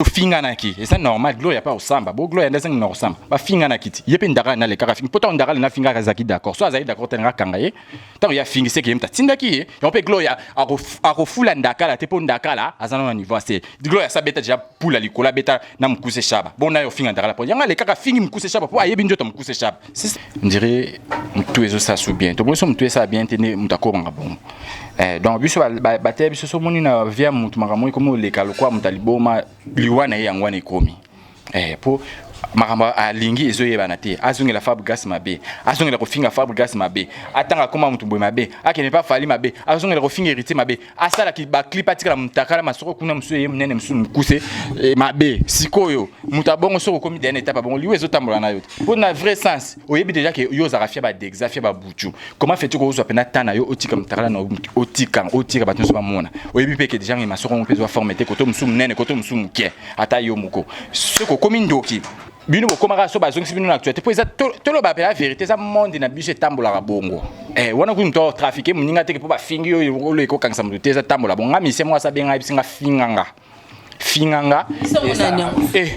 Tofinganaki, eza normal. Gloria pa osamba bo Gloria nde azangi na kosamba. Bafinganaki ti ye mpe Ndakala nalekaka fingi mpo ntango Ndakala nafingaka azalaki d'accord. So azalaki d'accord te, nanga kanga ye. Ntango ye afingi, seke ye moto atindaki ye yango. Mpe Gloria akofula Ndakala te, mpo Ndakala aza nano na niveau ase. Gloria asabeta deja pula likolo, abeta na Mokuse Shaba. Bon, naye ofinga Ndakala mpo yango alekaka afingi Mokuse Shaba, mpo ayebi nzoto ya Mokuse Shaba. On dirait motu ezosala su bien. Tomoni so motu esala bien te nde moto akobanga bongo. Donc biso bateya biso, so omoni na vie ya motu makambo ekomi oleka lokola moto aliboma, liwa na ye yango wana ekomi. Po makambo alingi ezoyebana te. Azongela Fabregas mabe, azongela kofinga Fabregas mabe, atanga akoma motu boye mabe, akende mpe afali mabe, azongela kofinga Héritier mabe, asalaki baclip, atikala motakala masoko kuna, mosusu ye monene, mosusu mokuse mabe. Sikoyo moto abongo, soki okomi dernière étape abongo, liwa ezotambola na yo te. Mpo na vrai sens, oyebi déjà ke yo ozalaka fia badexa, fia babutu. Comment fais-tu kozwa mpena ta na yo, otika motakala na otika, bato nyonso bamona? Oyebi mpe ke déjà nge masoko ngo mpe ezwa forme te, koto mosusu monene, koto mosusu moke. Ata yo moko soki okomi ndoki, bino bokomaka so bazongisi bino na actualité, mpo eza toloba mpe la vérité, eza monde na biso etambolaka bongo. Wana kutu moto trafiquer moninga teke mpo bafingi oyo oyo ekokangisa moto te, eza tambola bongo. Nga misie moko asabenga, yebisi nga: "Finganga, finganga."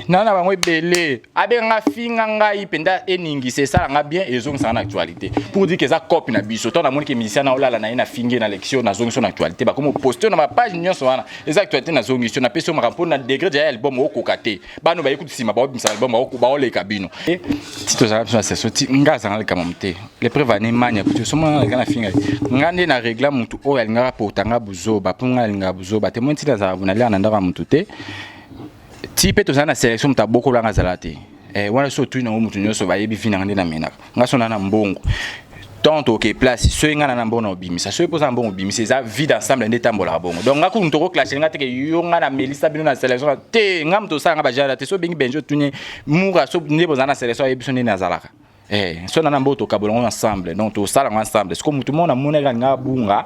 Na na bango ebele abenganga: "Finga ngai mpenza, eningisa, esalanga bien, ezongisanga na actualité." Pour dire que eza cope na biso. Ntango namoni ke musicien na olala na ye, na fingi ye na lection, nazongisi na actualité, bakomi poste na bapage nyonso wana, eza actualité. Nazongisi yo, napesi yo makambo mpo na degré deja ya album okoka te. Bano baye kutu nsima, baobimisa album, baoleka bino. Ti tozalaka biso na seso, ti nga azalanga likambo te. Le preuve ane mania kutu somona naleka na finga nga nde na régla mutu oyo alingaka potanga buzoba, mpo nga alingaka buzoba te. Moi ntina azalaka nalia na ndako ya mutu te. Ti mpe tozala na sélection, moto abokolanga azala te. Wana so otuni nango motu nyonso bayebi vi nanga nde namenaka. Nga so na na mbongo, tant toke place, soki nga na na mbongo na obimisa, soki mpoza na mbongo obimisa, eza vie d'ensemble nde etambolaka bongo. Donc nga kutu moto okoclashe nga teke yo nga na melisa bino na sélection te. Nga moto osala nga bajala te. So obengi Benjo, otuni Mura, so nde bozala na sélection, ayebi biso ndenge nazalaka. So nana mbo tokabola ngo ensemble, donc tosala ngo ensemble. Siko motu moko namonaki alinga abunga,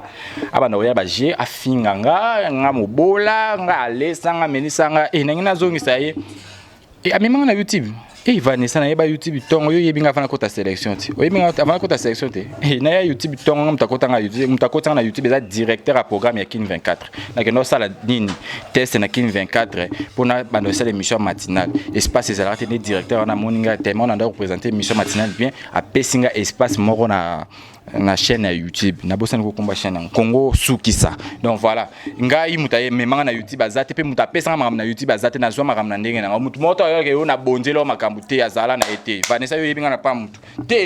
abanda koya baje, afinga nga, nga mobola, nga alesa nga, amelisa nga. Nangi nazongisa ye, amemanga na YouTube. Vanessa, nayeba YouTube ntongo. Yo oyebi nga avant nakota sélection te, oyebi nga avant nakota sélection te. Naya YouTube ntongo. Nga moto akotanga YouTube, moto akotanga na YouTube eza directeur ya programme ya Kin 24. Nakende osala nini, test na Kin 24, mpona banda osala émission matinale. Espace ezalaka te. Nde directeur wana amoni nga tellement nanda koprésente émission matinale bien, apesi nga espace moko na chaîne ya YouTube. Nabosani kokomba chaîne yango, Congo Sukisa. Donc voilà, ngai moto ayememanga na YouTube aza te, mpe moto apesanga makambo na YouTube aza te. Nazwa makambo na ndenge nanga. Motu moko to ayoka yo na bonzela oyo makambo te, azala na ye te. Vanessa, yo oyebi nga na pa motu te.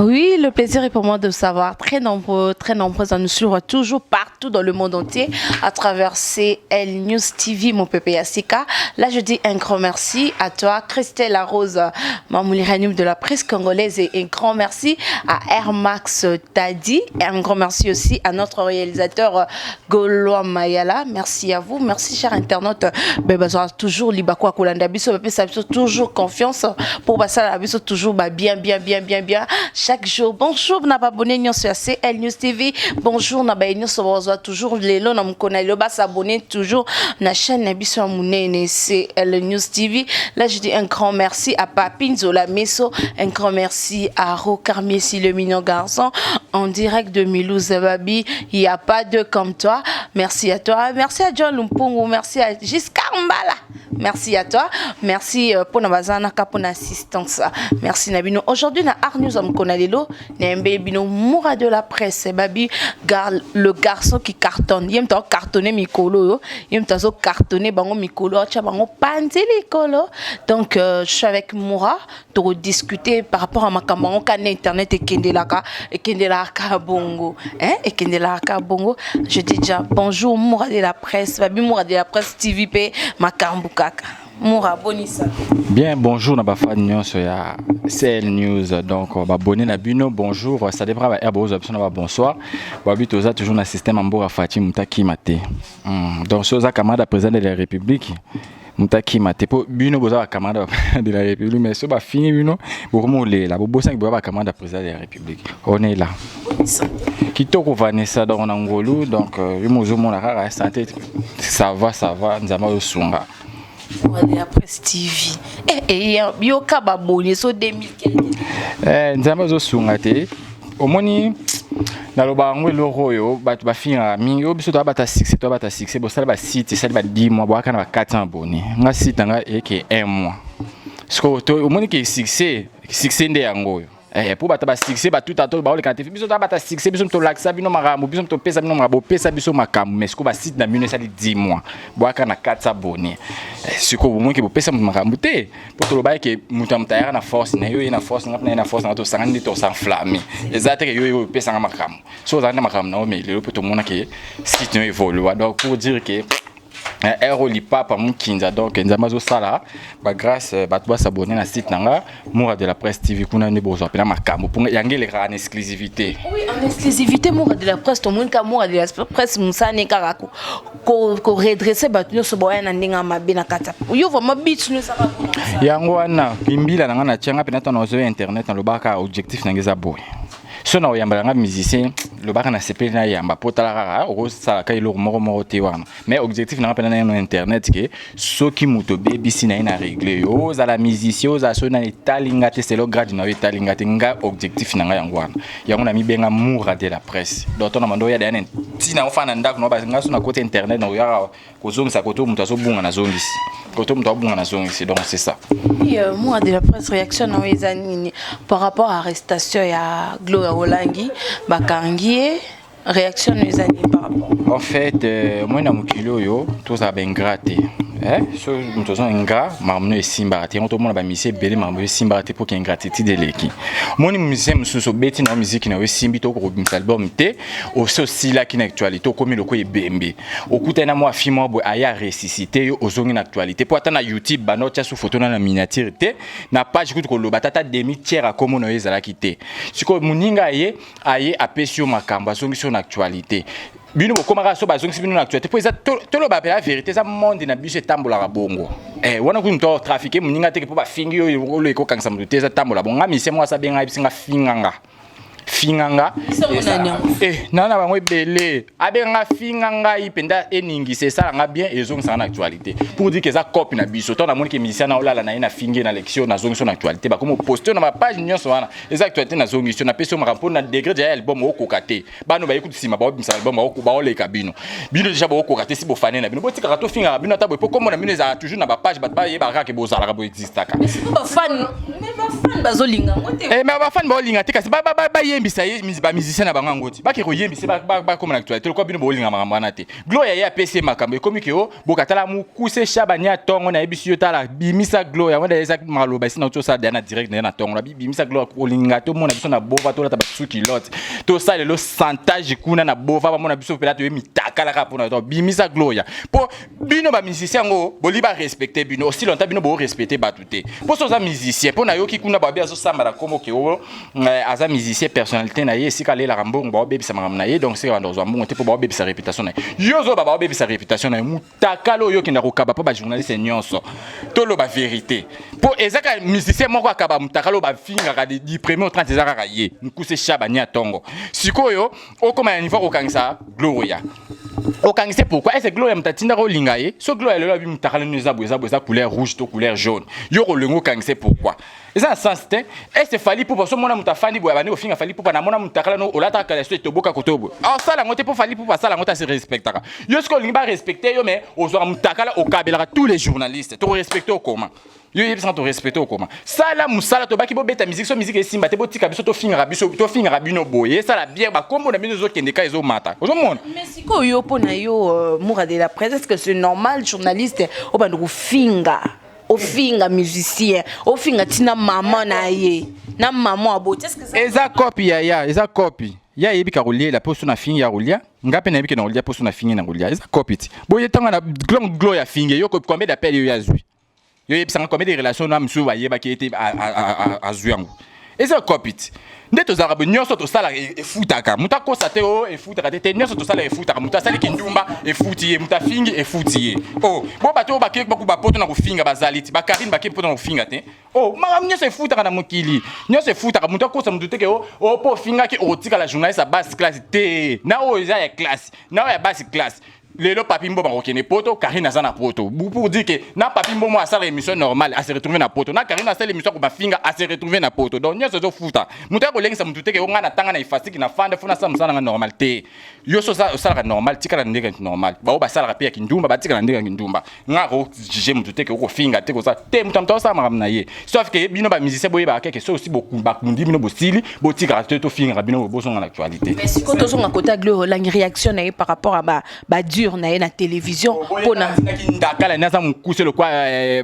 Oui, le plaisir est pour moi de savoir très nombreux, très nombreux à nous suivre toujours partout dans le monde entier à travers CL News TV, mon PPACK. Là, je dis un grand merci à toi, Christelle Rose, Mamouli de la presse congolaise, et un grand merci à Air Max Tadi, et un grand merci aussi à notre réalisateur Gaulois Mayala. Merci à vous, merci chers internautes. Ben, toujours Libakwa Kolanda biso, biso toujours confiance pour basala biso toujours bah, bien, bien, bien, bien, bien chaque jour. Bonjour na abonné nyonso ya CL News TV. Bonjour na ba nyonso bazwa toujours lelo na mokona lelo ba s'abonner toujours na chaîne na biso ya monene CL News TV. Là, je dis un grand merci à Papi Nzola Meso, un grand merci à Rocard Messi, le mignon garçon en direct de Mulhouse Babi. Il n'y a pas de comme toi. Merci à toi. Merci à John Lumpungu, merci à Giscard Mbala. Merci à toi. Merci pour na bazana ka pour assistance. Merci na bino. Aujourd'hui na Art News am konalelo, na mbe bino Moura de la presse Babi gar, le garçon qui cartonne. Yem to cartonner mikolo yo. Yem to zo cartonner bango mikolo, acha bango panzi likolo. Donc je suis avec Moura pour discuter par rapport à makambo kan internet et kendelaka bongo. Hein? Et kendelaka bongo. Je dis déjà bonjour Moura de la presse, Babi Moura de la presse TVP makambo kaka. Moura, bonisa. Bien, bonjour na bafan nyonso ya CL News. Donc babonné na bino, bonjour, ça devrait ba air bozo biso na ba bonsoir. Babi toza toujours na système mboka Fatshi mutakima te. Donc soza camarade président de la République, mutakima te, po bino boza ba camarade de la République, mais so ba fini bino bokomo lela bobosangi boza ba camarade président de la République. On est là. Kitoko Vanessa, donc na ngolu, donc yo mozomona kaka santé, ça va, ça va, nzambe osunga. De la presse TV. Eh, eh, yoka babonné so 2000 quelque. Nzambe azosunga te. Omoni, naloba yango, eloko oyo bato bafingaka mingi, oyo biso toya bata succès, toya bata succès. Bosala basite, esali ba 10 mois, boyaka na ba 400 abonné. Nga site na nga eke 1 mois. Sikoyo omoni ke succès, succès nde yango oyo. Mpo bato basuccès batuta to baoleka te. Biso toya bata succès, biso tolakisa bino makambo, biso topesa bino makambo, bopesa biso makambo. Mais sikoyo basite na bino esali 10 mois, boyaka na 400 abonné. Sikoyo bomoni ke bopesa moto makambo te, mpo toloba eke moto ya moto ayaka na force na yo, ye na force, nga mpe na ye na force na nga, tosangani nde tos'enflamme. Eza te ke yo oyo opesanga makambo, so ozala na makambo na yo. Mais lelo mpe tomona ke site na yo évolua. Donc pour dire que ero lipapa mokinza, donc Nzambe azosala bagrâce. Bato bas'abonner na site na nga, Moura de la Presse TV. Kuna nde bozwa mpena makambo mpo yango elekaka en exclusivité. Oui, en exclusivité. Moura de la Presse, tomoni ka Moura de la Presse mosani kaka koredresser bato nyonso boya na ndenge ya mabe na kati yo. Vraiment, but no ezaka? Yango wana kimbila na nga na tianga mpena. Ntango nazoya internet, nalobaka objectif na nga eza boye: so na oyambala nga musicien, lobaka na sepeli na yamba, mpo tala kaka okosalaka eloko moko moko te wana. Mais objectif na nga mpena na internet ke soki moto obebisi na ye, na règle yo. Ozala musicien, ozala soki nani, etali nga te. Selo grade na yo etali nga te. Nga objectif na nga yango wana. Yango na mibenga Moura de la Presse. Donc tona mando oya deya na ntina ofanda na ndako na nga, so na koti internet, na oyaka kozongisa koto moto azobunga, nazongisi koto moto abunga, nazongisi. Donc c'est ça. Oui, Moura de la Presse, réaction na yo eza nini par rapport à arrestation ya Gloria Olangi? Bakangi ye, réaction na yo eza nini par rapport? En fait, moi na mokili oyo tozala baingrat te. So moto aza ingrat, makambo no esimbaka te. Yango tomona bamusicien ebele, makambo esimbaka te mpo ke ingratitude eleki. Moni musicien mosusu obeti na yo miziki na yo, esimbi to okokobimisa album te, osi osilaki na actualité, okomi lokola ebembe. Okutani na mwa fi mwa boye, aya ressuscité yo, ozongi na actualité. Mpo ata na YouTube banda otia su photo na miniature te, na page kutu koloba tata demi tiers akomo na yo ezalaki te. Sikoyo moninga aye aye apesi yo makambo, azongisi yo na actualité. Bino bokomaka so bazongisi bino na actualité, mpo eza toloba mpe la vérité, eza monde na biso etambolaka bongo. Wana kutu moto trafiquer moninga teke mpo bafingi yo, oyo ekokangisa moto te. Eza tambola bongo. Nga misie moko asabenga, yebisi nga finga nga, finga nga. Na na bango ebele abenganga finga ngai mpenza, eningisa, esalanga bien, ezongisanga na actualité. Pour dire que eza cope na biso. To namoni ke musicien na olala na ye, na fingi na lection, nazongisi na actualité, bakomi poste na bapage nyonso wana, eza actualité. Nazongisi yo, napesi yo makambo mpo na degré ya album okoka te. Bano baye kutu nsima, baobimisa album, baoleka bino. Bino déjà bokoka te. Si bofane na bino, botikaka tofingaka bino ata boye, mpo kombo na bino ezalaka toujours na bapage, bato bayebaka kaka bozalaka, boexistaka. Bazolinga yango te. Mais bafani baolinga te, kasi bayembisa ye bamusicien na bango yango ti bake koyembisa, bakoma na actualité. Lokola bino bolinga makambo wana te, Gloria ye apesi ye makambo, ekomi ke o bokatala mokuse Shabani ya ntongo. Nayebisi yo, tala, bimisa Gloria wana. Eza maloba esi nauti osala deya na direct na ye na ntongo na bimisa Gloria. Kolinga tomona biso na bova, tolata basuki lote, tosala lelo santage kuna na bova, bamona biso mpela toye mitakalaka mpona to bimisa Gloria. Mpo bino bamusicien yango boli barespecte bino aussi longtemps, bino borespecte bato te. Mpo so oza musicien, mpo nayoki kuna babi azosamba na kombo ke o aza musicien, personnalité na ye esika alelaka mbongo, baobebisa makambo na ye. Donc sika banda kozwa mbongo te mpo baobebisa réputation na ye. Yo ozoba baobebisa réputation na ye, mutakala oyo okenda kokaba mpo bajournaliste nyonso toloba vérité, mpo eza kaka musicien moko akaba mutakala oyo bafingaka du premier au 30, eza kaka ye Mokuse Shabani ya ntongo. Sikoyo okóma na niveau kokangisa Gloria, okangisi pourquoi? Est-ce Gloria moto atindaka olinga ye? So Gloria lelo abi mutakala nino eza boye, eza boye, eza couleur rouge to couleur jaune, yo kolinga okangise pourquoi? Eza na sens te. Est-ce Fally Ipupa, so mona moto afandi boye, abandi kofinga Fally Ipupa, namona mutakala no olataka kala, so etoboka koto boye, asala yango te. Mpo Fally Ipupa asala yango te, ase respectaka yo. Soki olingi barespecte yo, mais ozwaka mutakala okabelaka tous les journalistes, tokorespecte okoma yo, yebisanga torespecte okoma. Sala mosala, tobaki bobeta musique. So musique esimba te, botika biso tofingaka, biso tofingaka bino boye, esala bien, bakombo na bino ezokende ka ezomata, ozomona. Mais sikoyo yo, mpo na yo, Moura de la Presse, est ce que c'est normal journaliste obanda kofinga, ofinga musicien, ofinga ntina mama na ye na mama aboti? Eza kopi ya ya, eza kopi ye ayebi ka koliela mpo so na fingi ya kolia. Nga mpe nayebi ke na kolia mpo so na fingi na kolia, eza kopi ti boye. Ntango na glo ya fingi yo, combien d'appel yo yazwi? Yo yebisanga combien de relation na mosusu bayebaki ete azwi yango? Eza kopi ti nde tozalaka boye. Nyonso tosalaka efutaka. Moto akosa te, o efutaka te te. Nyonso tosalaka efutaka. Moto asaliki ndumba, efuti ye. Moto afingi, efuti ye. O bo bato oyo bake bapoto na kofinga bazali ti bakarine bake poto na kofinga te. O makambo nyonso efutaka na mokili, nyonso efutaka. Moto akosa moto teke o mpo ofingaki, okotikala journaliste ya basse classe te. Na oyo eza ya classe, na oyo ya basse classe. Lelo Papi Mboma akokende poto, Karine aza na poto. Pour dire que na Papi Mboma asala émission normale, a se retrouver na poto. Na Karine asala émission ko bafinga, a se retrouver na poto. Donc nyonso ezofuta. Moto akolengisa motu te ke ngai natanga na ifasiki na fanda funa asala mosala nanga normal te. Yo so osalaka normal, tikala na ndenge normal. Bao basalaka mpe ya kindumba, batikala na ndenge ya kindumba. Ngai akojuge motu te ke okofinga te kosala te, moto moto asala makambo na ye. Sauf que bino bamusicien boyebaka keke soki osi bakundi bino bosili, botikaka te tofingaka bino, bozonga na actualité. Mais sikoyo tozonga kota Gloire Olangi, réaction na ye par rapport à ba badure na ye na télévision mpona Ndakala ni aza mokuse lokwa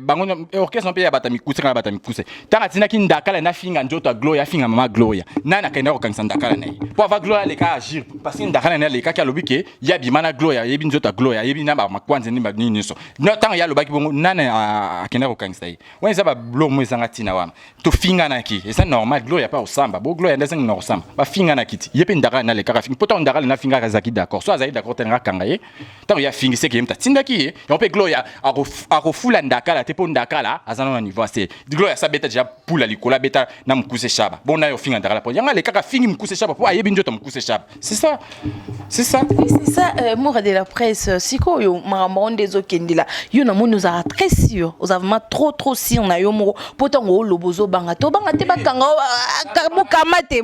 bango orchestre mpe ya bato ya mikuse, kaka bato ya mikuse. Ntango atindaki Ndakala nafinga nzoto ya Gloria, afinga mama Gloria, nani akenda kokangisa Ndakala na ye? Mpo ava Gloria aleka agir, parce que Ndakala na ye alekaki, alobi ke ye abima na Gloria, ayebi nzoto ya Gloria, ayebi na bamakwanze nini nyonso. Ntango ye alobaki bongo, nani akenda kokangisa ye? Wana eza babiloko mo ezanga ntina. Wana tofinganaki, eza normal. Gloria mpe akosamba bo Gloria nde ezangi na kosamba. Bafinganaki ti ye mpe Ndakala na alekaka fingi, mpo ntango Ndakala nafingaka, azalaki d'accord. So azalaki d'accord te, nanga akanga ye. Ntango ye afingi, seke ye moto atindaki ye. Yango mpe Gloria akofula Ndakala te, mpo Ndakala aza nano na niveau ase. Gloria asa beta déjà pula likolo, abeta na Mokuse Shaba. Bon, na ye ofinga Ndakala mpo yango alekaka afingi Mokuse Shaba, mpo ayebi nzoto ya Mokuse Shaba. C'est ça, c'est ça. Oui, c'est ça. Moura de la presse, sikoyo makambo ngo nde ezokendela yo, namoni ozalaka très sûr, oza vraiment trop trop sûr na yo moko, mpo ntango oloba ozobanga te, obanga te bakanga mokama te.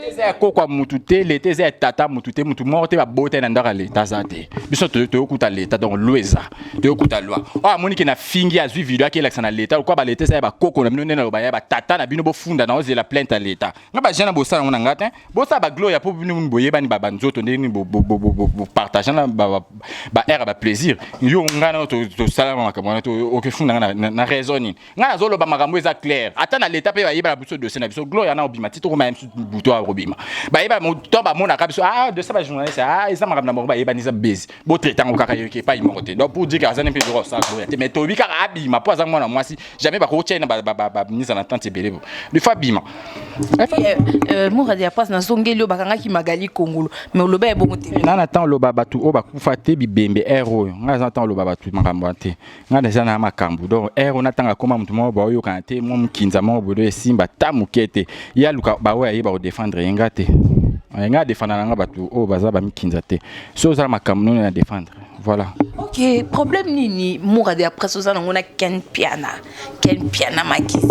Eza ya kokwa mutu te, leta eza ya tata mutu te, mutu moko te babota ye na ndako ya leta aza te. Biso toyokuta leta, donc loi eza, toyokuta loi. Oyo amoni ke na fingi, azwi video, akelakisa na leta lokwa baleta eza ya bakoko na bino, nde naloba ya batata na bino. Bofunda na ozela plainte ya leta. Nga bajeune na bosala yango na nga te, bosala bagloria mpo bino boyebani banzoto ndenge nini bopartage na baare ya baplaisir. Yo nga na tosala makambo wana, okefunda nga na raison nini? Nga nazoloba makambo eza clair. Ata na leta mpe bayebana biso dossier na biso. Gloria na obima ti tokoma ye butu akobima, bayeba to bamonaka biso, ah, dossier bajournaliste, ah, eza makambo na bango, bayebani, eza base, botraite yango kaka yoki epai moko te. Donc pour dire que aza ne mpe droit osala Gloria te, mais toyebi kaka abima mpo aza mwana mwasi, jamais bakotia ye na bamise en attente ebele bo des fois abima. Moura de la presse, nazongeli oyo bakangaki Magali Kongolo, mais oloba ebongo te. Nga na ntango oloba bato oyo bakufa te, bibembe ere oyo, ngai aza ntango oloba bato makambo wana te. Ngai deja na makambo, donc ere oyo natanga akoma motu moko baoyokana te, mwa mokinza moko bodo esimba ta moke te. Ye aluka baoyo ayeba kodefendre ye, nga te. Ngai adefanda na nga bato oyo baza bamikinza te. So ozala makambo nono na défendre, voilà. Ok, problème nini, Moura de la presse, oza nango na Ken Piana, Ken Piana Makisi?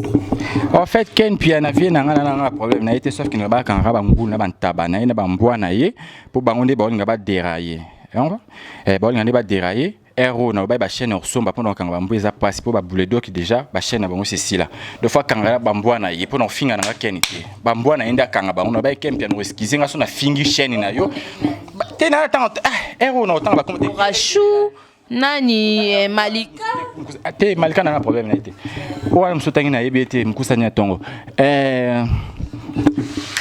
En fait, Ken Piana vie na nga na nga problème na ye te, sauf que na bakangaka bangulu na bantaba na ye na bambwa na ye, mpo bango nde baolinga badérailler yango, baolinga nde badérailler. Ere oyo nalobai bachaîne osomba mpona kokanga bambwa eza mpasi, mpo babuledoki déjà bachaîne na bango sesila. Donc faut akanga bambwa na ye mpona kofinga na nga Ken te, bambwa na ye nde akanga bango. Nalobai Ken Piana, excuse nga so nafingi chaîne na yo te. Na ntango ere oyo na kotanga bakoma te. Rachou nani, Malika? Te, Malika nanga problème na ye te. Oyo wana mosusu otangi nayebi ye te, mokusani ya ntongo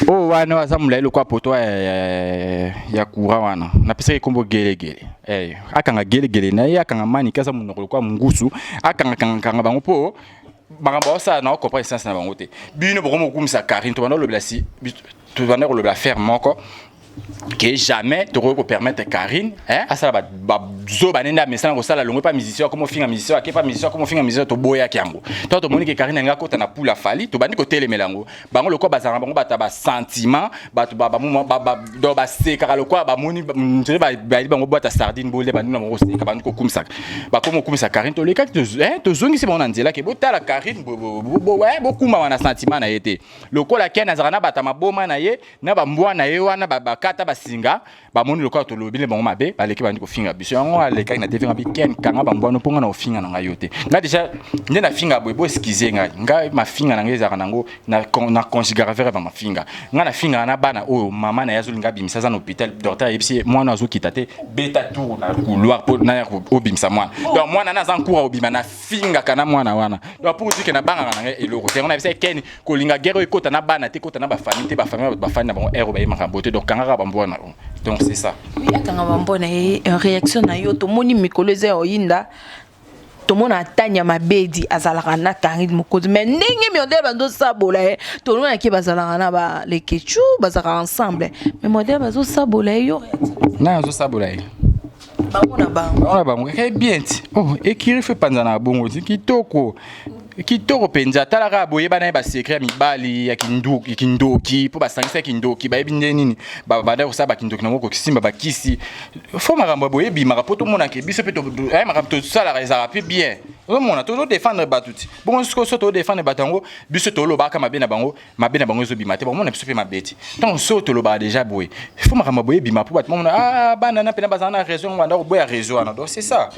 oyo wana aza molai lokwa poto ya courant wana, napesaki nkombo Gelegele. Akanga Gelegele na ye, akanga Maniki aza monoko lokwa mongusu, akangakangakanga bango mpo makambo aosala na ocomprendre essence na bango te. Bino bokomi kokumisa Karine, tobanda kolobela si tobanda kolobela affaire moko ke jamais tokoki kopermettre Karine asala bazoba nde amesana kosala longo epa musicien, akoma ofinga musicien, ake pa musicien, akoma ofinga musicien. Toboyaki yango. To tomoni ke Karine alingi akota na pula Fally, tobandi kotelemela yango. Bango lokola bazalaka bango bato ya basentiment, bato donc basekaka lokola bamoni nzele bayeli bango boîte ya sardine bole, bandi na bango koseka, bandi kokumisaka, bakomi kokumisa Karine. Tolekaki, tozongisi bango na nzela ke botala Karine, bokumama na sentiment na ye te. Lokola Ken azalaka na bato ya maboma na ye na bambwa na ye wana, bakata basinga, bamoni lokola tolobile bango mabe, baleki bandi kofinga biso. Yango alekaki na TV ngabi: "Ken, kanga bambwa no, mpo nga na kofinga na ngai yo te." Ngai déjà nde nafinga boye, bo excuse ngai. Ngai mafinga na ngai ezalaka nango na conjugaka verbe ya mafinga. Ngai nafingaka na bana oyo mama na ye azolinga abimisa, aza na hôpital, docteur ayebisi ye mwana azokita te, beta tour na couloir mpo naya obimisa mwana. Donc mwana na aza nkuka obima, nafingaka na mwana wana. Donc pour dire ke nabangaka na ngai eloko te. Yango nayebisa Ken, kolinga guerre oyo ekota na bana te, ekota na bafamille te, bafamille bato bafandi na bango ere baye makambo te. Donc kangaka bambwa na yo, donc c'est ça. Oui, akanga bambwa na ye. Réaction na yo, tomoni mikolo eza ya oyinda, tomona Atania Mabedi azalaka na Karine Mokonzi, mais ndenge modele bazosabola ye, tomonaki bazalaka na balekechu, bazalaka ensemble, mais modele bazosabola ye, yo? Nani azosabola ye? Bango na bango. Bango na bango kaka bien ti. Oh, ekiri fe panza na bongo ti kitoko. Kitoko mpenza. Talaka boyebana ye basecret ya mibali ya kindoki, kindoki mpo basangisa kindoki, bayebi nde nini babanda kosala bakindoki nango, kosimba bakisi. Fo makambo ya boye ebimaka mpo tomonake biso mpe makambo tosalaka ezalaka mpe bien. Ozomona, tozodefendre bato ti bongo. Sikoyo so todefendre bato yango, biso tolobaka mabe na bango, mabe na bango ezobima te, bakomona biso mpe mabe ti. Ntango so tolobaka déjà boye, fo makambo ya boye ebima mpo bato bamona: ah, bana na mpena bazala na raison, yango banda koboya réseau wana. Donc c'est ça,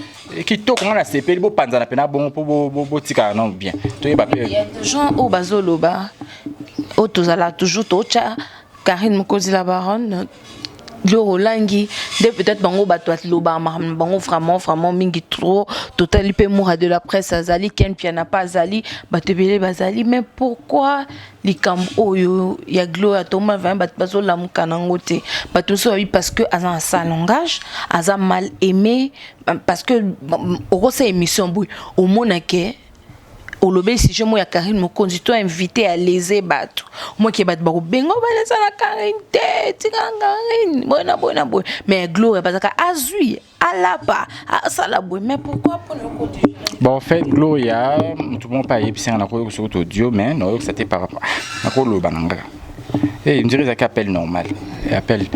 kitoko. Nga na sepeli, bopanzana mpena bongo mpo botikala nano bien, toyeba mpe. Il y a des gens oyo bazoloba, oyo tozala toujours totya Karine Mokonzi la baronne, Loro olangi nde peut-être bango bato balobaka makambo na bango vraiment vraiment mingi trop. Totali mpe Moura de la presse azali, Ken Piana mpe azali, bato ebele bazali. Mais pourquoi likambo oyo ya Gloria toma vraiment bato bazolamuka nango te? Bato mosusu babi parce que aza na sa langage, aza mal aimé, parce que okosala émission boye, omonake olobeli sujet moko ya Karine Mokonzi to invité alese bato, omoki bato bakobenga balesa na Karine te, tika Karine boye na boye na boye. Mais Gloria bazalaka azwi alapa asala boye. Mais pourquoi mpona yoko? Bon, en fait, Gloria, motu moko mpe ayebisanga, nakoyoka soki audio, mais naoyokisa te par rapport nakoloba na ngaka. On dirait ezalaki appel normal, appel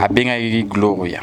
abengaki Gloria.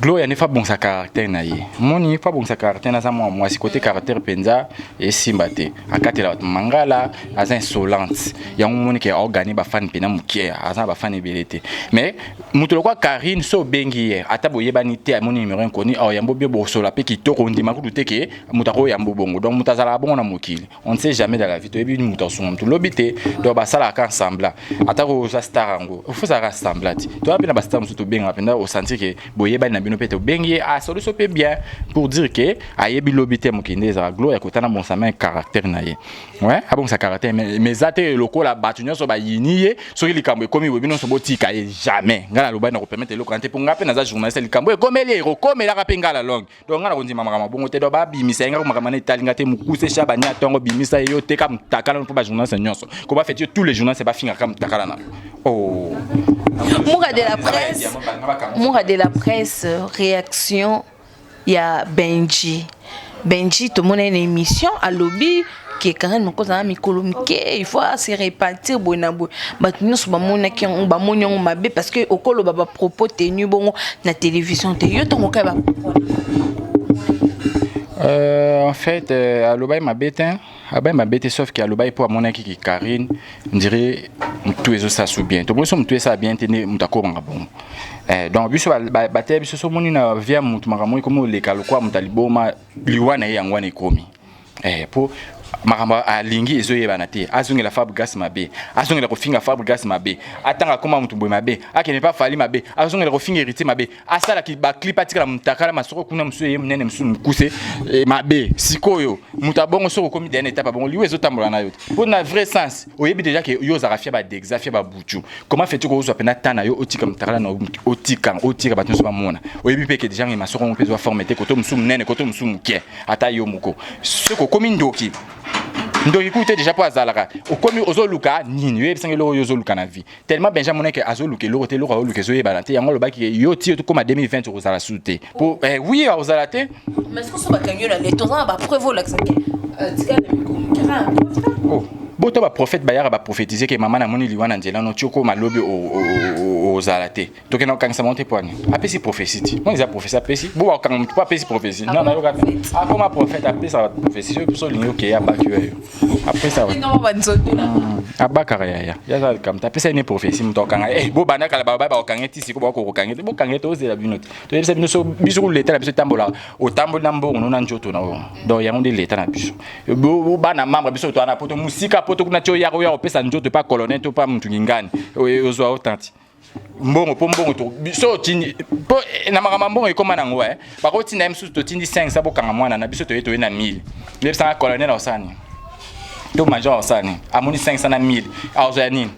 Gloria ne fa abongisa caractère na ye, moni fa abongisa caractère. Naza mwa mwasi kote caractère mpenza esimba te, akatela bato mangala, aza insolente. Yango moni ke aogane bafani mpena moke, aza na bafani ebele te. Mais moto lokwa Karine, so obengi ye, ata boyebani te, amoni numéro inconnu, aoyambo bie, bosola mpe kitoko, ondima kutu te ke moto akoyambo bongo. Donc moto azalaka bongo na mokili, on ne sait jamais dans la vie, toyebi moto asunga moto lobi te. Donc basalaka ensemble, ata koza star yango, ofosalaka ensemble ti toya mpe na bastar mosusu tobengaka mpenza, osentir ke boyebani na bino mpe, tobengi ye, asoli so mpe bien pour dire ke ayebi lobi te. Mokili nde ezalaka. Gloria kotana bongisa caractère na ye, ouais, abongisa caractère, mais eza te lokola bato nyonso bayini ye. Soki likambo ekomi boye, bino nyonso botika ye, jamais. Ngai nalobaki na kopermettre eloko wana te, mpo ngai mpe naza journaliste. Likambo ekomeli, ekokomelaka mpe ngai la longue. Donc ngai na kondima makambo bongo te. Donc babimisa ye, ngai makambo na etali nga te. Mokuse sha bania ntongo, bimisa ye yo, teka mutakala mpo bajournaliste nyonso ko bafeti yo, tous les journalistes bafingaka mutakala na oh. Moura de la presse, Moura de la presse, réaction ya Benji. Benji tomona na émission alobi ke Karine Mokonzi aza mikolo mike, il faut se repentir boye na boye. Bato nyonso bamonaki yango, bamoni yango mabe, parce que okoloba bapropos tenu bongo na télévision te. Yo ntongo okai bapropos? En fait, alobaki mabe te, alobaki mabe te, sauf ke alobaki mpo amonaki ke Karine ndire motu ezosala su bien. Tomoni so motu esala bien te nde moto akobanga bongo. Donc biso bateya biso, so omoni na vie ya motu makambo ekomi oleka lokwa moto aliboma, liwa na ye yango wana ekomi mpo makambo alingi ezoyebana te. Azongela Fabregas mabe, azongela kofinga Fabregas mabe, atanga akoma motu boye mabe, akende mpe afali mabe, azongela kofinga Héritier mabe, asalaki baclip, atikala mutakala masoko kuna, mosusu ye monene, mosusu mokuse mabe. Sikoyo moto abongo, soki okomi dernière étape abongo, liwa ezotambola na yo te. Mpo na vrai sens, oyebi déjà ke yo ozalaka fia badexa, fia babutu. Comment fais-tu kozwa mpena ta na yo, otika mutakala na otika, otika bato nyonso bamona? Oyebi mpe ke déjà nge masoko ngo mpe ezwa forme te, koto mosusu monene, koto mosusu moke. Ata yo moko soki okomi ndoki, ndoki kutu te déjà mpo azalaka, okomi ozoluka nini? Oyebisanga eloko oyo ozoluka na vie. Tellement Benjamin moneke azoluka eloko te, eloko azoluka ezoyebana te. Yango alobaki yo ti tokóma 2020 okozala su te po oui, akozala te. Mais soki so bakangi yo na leta, oza na bapreuve olakisaki tika na mikolo moke na preuve? Oh, boto baprophète bayaka baprophétise ke mama namoni liwa na nzela no, ti okóma lobi ozala te. Tokenda kokangisa bango te po ani apesi prophétie ti mo eza prophétie apesi bo bakokanga motu po apesi prophétie. Non, nayoka te, akoma prophète, apesaka bato prophétie. Soki so olingi okeye, abaki oyo apesaka, abakaka yaya yaza likambo te. Apesa ye ne prophétie, moto akokanga bo banda kala baba bakokanga ti siko bakokokanga te. Bokanga te, ozela bino te. Toyebisa bino so biso leta na biso etambolaka, otamboli na mbongo no na nzoto na yo. Donc yango nde leta na biso. Bana membre biso towana poto mosika, poto kuna ti oyaka oya kopesa nzoto epa colonel to pa mutu ngingani, ozwa otanti mbongo mpo mbongo so otindi mpo na makambo ya mbongo ekóma nango, bakotinda ye mosusu, totindi 5 bokanga mwana na biso, toye na 1000. Yebisanga, colonel akosala nini to major akosala nini? Amoni 500 na 1000, azwa ya nini?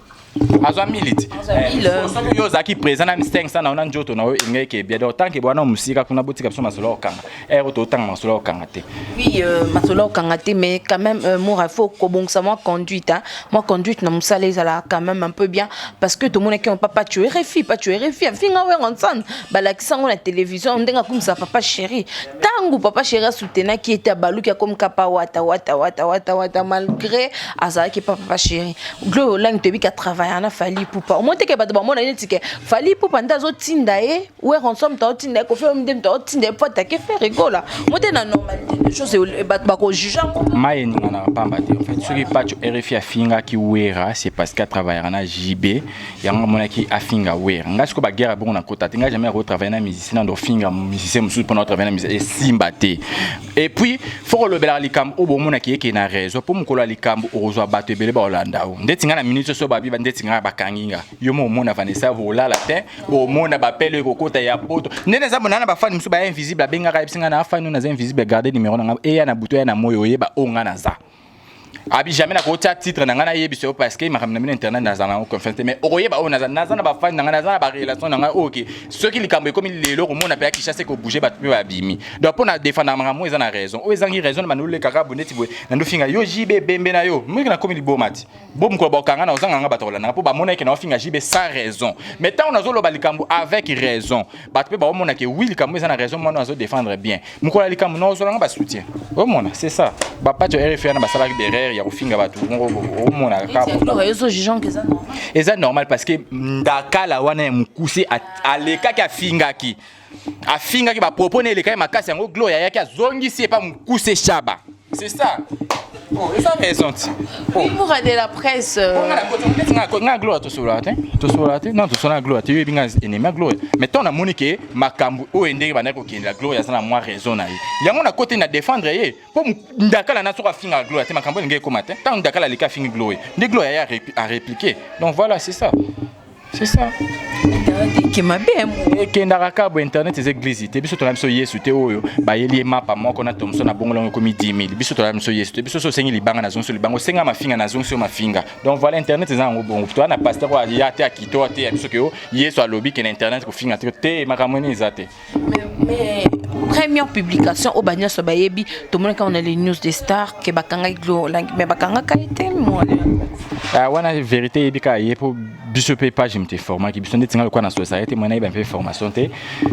Azwa 1000 ti. Soki yo ozalaki présent na 500 na yo na nzoto na yo, elingaki ebia. Donc tant que bwana mosika kuna, botika biso masolo ya kokanga ere, totanga masolo ya kokanga te. Oui, masolo okanga te, mais quand même, Moura, faut kobongisa mwa conduite, hein. Mwa conduite na mosala ezalaka quand même un peu bien, parce que tomonaki yango, papa tu RFI, pa tu RFI afinga Wenge ensemble, balakisa yango na télévision ndenge akumisa papa chéri. Ntango papa chéri asoutenaki ete abaluki, akomi kapa wata wata wata wata wata, malgré azalaki pa papa chéri. Gloire Olangi, toyebi ka travaille na Fally Ipupa. Omoi teke bato bamona neti ke Fally Ipupa nde azotinda ye, Wenge ensemble to aotinda ye, Koffi nde moto aotinda ye po atake Ferre Gola. Mo te, na normalité des choses, bato bakojuge yango. Mai eninganaka pamba te. En fait, soki Pacho RFI afingaki Wera, c'est parce que atravaillaka na JB. Yango amonaki afinga Wera. Ngai sikoyo baguerre ya bongo nakota te. Ngai jamais akotravaille na musicien, nando ofinga musicien mosusu mpona otravaille na musicien, esimba te. Et puis faut kolobelaka likambo oyo bomonaki eke na raison, mpo mokolo ya likambo okozwa bato ebele baolanda o. Ndeti ngai na minute so babi ndeti ngai bakangi nga, yo mo omona Vanessa olala te, omona bapele ekokota ya poto. Ndenge eza bona na bafani mosusu baya invisible, abengaka, yebisi ngai na afani oyo naza invisible, garde numéro na ngai, eya na butu, eya na moi, oyeba oyo ngai naza abi. Jamais nakotia titre na ngai nayebisa yo, parce que makambo na bino internet nazala nango confiance te. Mais okoyeba oyo naza, naza na bafani na ngai, naza na barelation na ngai oyo ke soki likambo ekomi lelo, komona mpe ya Kinshasa ekobouge, bato mpe babimi. Donc mpo na défendre makambo oyo eza na raison, oyo ezangi raison na bando olekaka bo neti boye nandofinga yo JB bembe na yo moki, nakomi liboma ti bo mokolo bakokanga na ozanga nga bato kolandanga, mpo bamona eke na ofinga JB sans raison. Mais ntango nazoloba likambo avec raison, bato mpe baomona ke oui, likambo eza na raison, mwana azodéfendre bien. Mokolo ya likambo nazolanga basoutien, omona, c'est ça. Bapati ya RFI wana basalaki derrière ya kofinga bato, omona kaka. Eza normal, parce que ndakala wana ya mokuse alekaki, afingaki, afingaki, bapropos na elekaki makasi. Yango Gloria ayaki, azongisi epa mokuse shaba, c'est ça. Oh, eza raison ti. Moura de la presse. Nga Gloria tosololaka te, tosololaka te, non, tosololaka Gloria te. Yo yebi nga ennemi ya Gloria, mais ntango namoni ke makambo oyo ndenge bandaki kokendela, Gloria aza na mwa raison na ye, yango na kote na défendre ye, mpo ndakala na soki afingaka Gloria te, makambo elingi ekóma te. Ntango ndakala aleki afingi Gloria, nde Gloria ye arépliqué. Donc voilà, c'est ça, c'est ça. Eke mabe. Ekendaka kaka boye. Internet eza église te. Biso tola biso Yesu te oyo bayeli ye mapa moko na tomso na bongo lango ekomi 10 000. Biso tola biso Yesu te. Biso so osengi libanga, nazongisi libanga, osenga mafinga, nazongisi yo mafinga. Donc voilà, internet eza yango bongo. Toza na pasteur oyo aya te, akito te ya biso ke o Yesu alobi ke na internet kofinga te. Te, makambo ene eza te. Mais première publication oyo banyonso bayebi, tomonaki na les news des stars ke bakangaki Glo, mais bakangaka ye te. Wana vérité eyebi kaka ye, mpo biso mpe page moto eformaki biso. Ndeti nga lokola na société te, mwana yeba mpe formation te,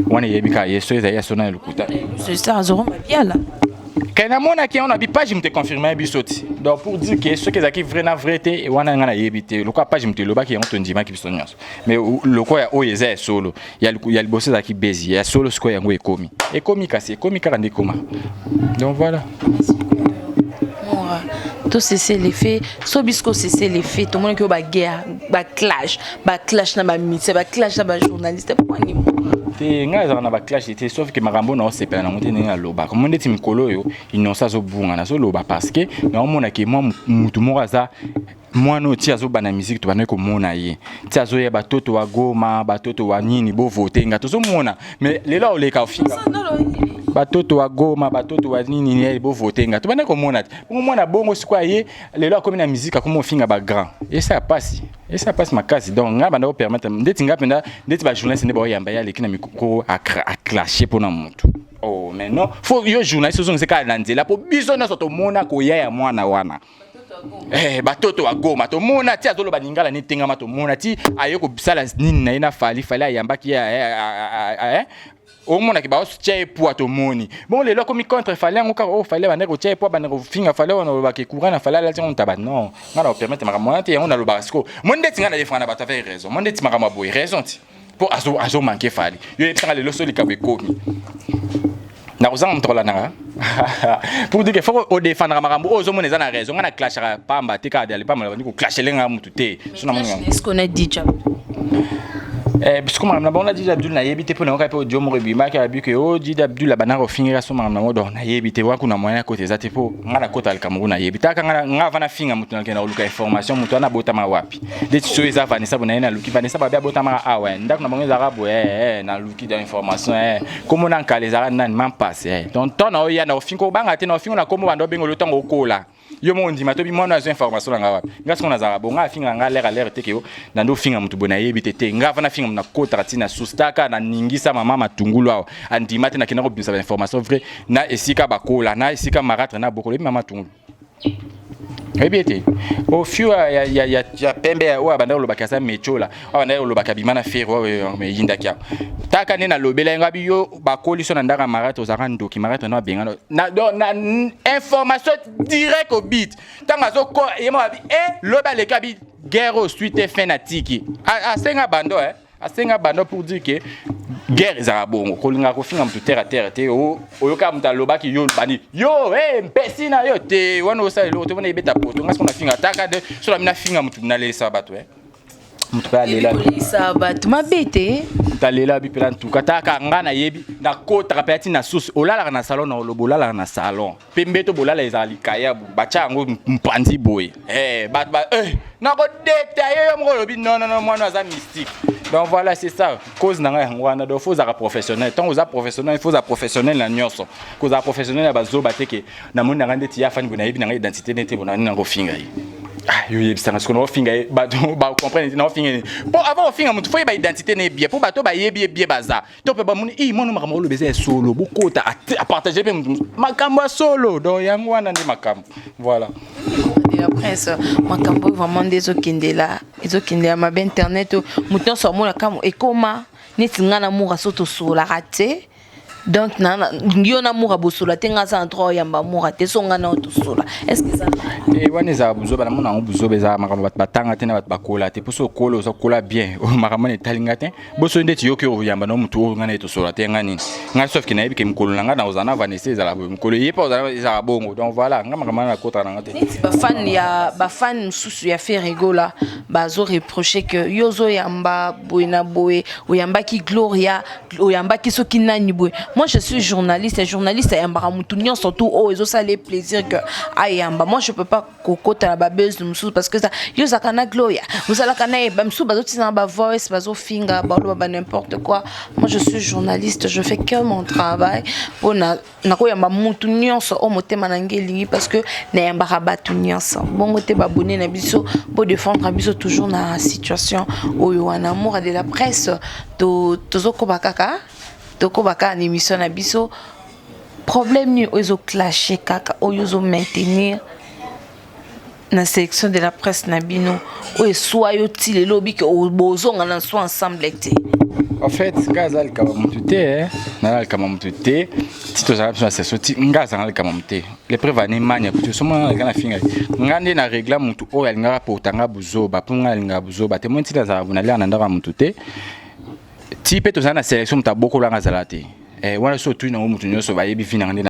wana eyebi kaka ye so ezali ya sona ya lokuta. Star azoro mabiala. Kay namonaki yango na bipage, moto econfirme biso ti. Donc pour dire ke soki ezalaki vrai na vrai te, wana nga nayebi te. Lokola page moto elobaki yango, tondimaki biso nyonso. Mais lokola oyo eza ya solo, ya liboso ezalaki bezi ya solo, sikoyo yango ekomi, ekomi kasi ekomi kaka nde ekoma. Donc voilà. To cesser les faits, so biso cesser les faits. Tomonaki oyo baguerre, baclash, baclash na bamusicien, baclash na bajournaliste, pwani? Te, ngai ezalaka na baclash te, sauf ke makambo na osepela nango te. Ndenge nalobaka mo ndeti mikolo oyo innocent azobunga, nazoloba parce que naomonake mwa mutu moko aza mwana oyo ti azobanda musique, tobandaki komona ye ti azoya batoto wa Goma, batoto wa nini, bovote nga, tozomona. Mais lelo aoleka ofinga batoto wa Goma, batoto wa nini, bovote nga, tobandaki komona te bongo mwana bongo. Sikoyo aye lelo akomi na musique, akomi ofinga bagrand, esa pasi, esa pasi makasi. Donc ngai banda kopermettre ndeti ngai mpenza, ndeti bajournaliste nde baoyamba ye, aleki na micro, aclashe mpona motu. Oh, mais non, faut yo journaliste ozongisa kaka na nzela, mpo biso nyonso tomona koya ya mwana wana. Batoto wa Goma, tomona ti azoloba lingala netengama, tomona ti aye kosala nini na ye na Fally. Fally ayambaki ye, omonaki baotia ye poids, tomoni bon. Lelo akomi contre Fally, yango kaka oyo Fally bandaki kotia ye poids, bandaki kofinga Fally oyo nalobaka courant na Fally alati yango ntaba. Non, ngai na kopermettre makambo wana te. Yango nalobaka sikoyo mo ndeti ngai nadefanga na bato avec raison, mo ndeti makambo ya boye raison ti mpo azomanke Fally. Yo yebisanga lelo so likambo ekomi, nakozanga moto kolandanga. Pour dire que faut odefendaka makambo oyo ozomona eza na raison. Ngai na clashaka pamba te, kaka dale pamba bandi koclashe nga mutu te. So namoni yango. Est-ce qu'on a dit Siko makambo na bango na Didi Abdul, nayebi te, mpo na yoka mpe audio moko ebimaki, abi ke o Didi Abdul abandaka kofingela so makambo nango. Donc nayebi te, wakuna moyen ya kota eza te, mpo nga na kota likambo ngo nayebi taka. Nga ava nafinga motu, nakenda koluka information motu wana abotama wapi. Ndeti so eza Vanessa bo, naye naluki Vanessa, babi abotamaka awa, ndako na bango ezalaka boye, naluki da information, kombo na nkala ezalaka nani, mampasi. Donc ntan na oya na ofinga, obanga te na ofinga na kombo banda obengolo ntango okola. Yo moko ndima tobi mwana azwa information na nga wapi? Nga siko nazalaka bo, nga afinga nga lere lere te ke yo nando finga mutu boye nayebi te te. Nga vana finga mutu nakotaka ti na sustaka na ningisa mama matungulu awa andima te, nakenda kobimisa ba information vrai na esika bakola na esika maratre na bokolo. Oyebi mama matungulu, oyebi ete ofiu ya pembe oyo abandaki kolobaka aza mechola, oyo abandaki kolobaka bima na Ferre oyo eyindaki awa. Taka nde nalobela ye ngabi yo bakoli so na ndako ya maratre, ozalaka ndoki, maratre no abengana na, donc, na information direct au but. Ntango azoko ye moko abi e lobi aleki abi guerre oyo suite fin na tiki asenga bando eh? Asenga bando pour dire que guerre ezalaka bongo. Kolingaka kofinga motu terre à terre te. Oyoka moto alobaki yo bani yo hey, mpesi na yo te wana osala eloko te wana ebeta poto. Nga siko nafinga taka de so nami nafinga motu nalelisa bato eh. Moto mpe alela. Kolisa bato mabe te. Moto alela bi mpela ntuka taka nga nayebi nakotaka mpe ati na susu olalaka na salon na oloba olalaka na salon mpe mbeto bolala ezala likayabu batya yango mpanzi boye. Eh, bato ba eh, nakodetaye yo moko olobi non non non, mwana aza mystique. Donc voilà, c'est ça cause na ngai yango wana. Donc faut ozalaka professionnel. Ntango oza professionnel, il faut oza professionnel na nyonso. Kozala professionnel ya bazoba te ke namoni na ngai ndeti ya fani boye, nayebi na ngai identité nete bo nani nango ofinga ye. Ah, yo yebisanga sikoyo naofinga ye, bato bacomprendre naofinga ye. Mpo avant ofinga motu, faut yeba identité na ye bien, mpo bato bayebi ye bien baza to mpe bamoni i mwana makambo oloba eza ya solo, bokota apartage mpe motu makambo ya solo. Donc yango wana nde makambo, voilà. De la presse, makambo oyo vraiment nde ezokendela mabe. Internet oyo moto nyonso amonaka ekoma neti nga na Mura so tosolaka te. Donc yo na Mura bosola te, nga aza na droit oyamba Mura te. So nga na oyo tosola, est ce que eza Te, wana ezala buzoba. Namona yango buzoba, ezala makambo bato batanga te na bato bakola te. Mposo okola, oza kola bien. Oyo makambo wana etali nga te. Boso ndeti yoki oyamba na motu oyo nga na ye tosola te, nga nini? Ngai sauf ke nayebi ke mokolo na ngai na kozala na Vanessa ezala boye, mokolo ye mpe ozala ezala bongo. Donc voilà, nga makambo wana nakotaka na nga te. Neti bafan ya bafan mosusu ya Ferre Gola bazo reproche ke yo ozoyamba boye na boye, oyambaki Gloria, oyambaki soki nani boye. Moi, je suis journaliste. Journaliste ayambaka motu nyonso tu oyo ezosala ye plaisir ke ayamba. Moi, je peux pas kokota na babese mosusu parce que yo ozalaka na Gloria, ozalaka na ye. Bamisusu bazotina na bavoice, bazofinga, baloba ba n'importe quoi. Moi, je suis journaliste, je fais que mon travail mpona nakoyamba mutu nyonso oyo motema na ngai elingi, parce que nayambaka bato nyonso bongo te. Babone na biso, bodefendre biso toujours na situation oyo wana. Amour de la presse, tozokoba kaka, tokoba kaka na émission na biso. Problème nini oyo ezoclashe kaka, oyo ozomaintenir na sélection de la presse na bino, oyo eswa yo ti lelo obiki bozonga na so ensemble te? En fait, nga aza likama motu te, naza likama motu te. Ti tozala biso na session ti nga azanga likama motu te. Le preuve ane mania kuti somona naleka na finga nga nde na régla motu oyo alingaka pota nga buzoba, mpo nga alingaka buzoba te. Moi ntina azala nalia na ndako ya motu te. Ti mpe tozala na sélection, moto abokolanga azala te. Wana so otuni nango motu nyonso bayebi vi nanga nde.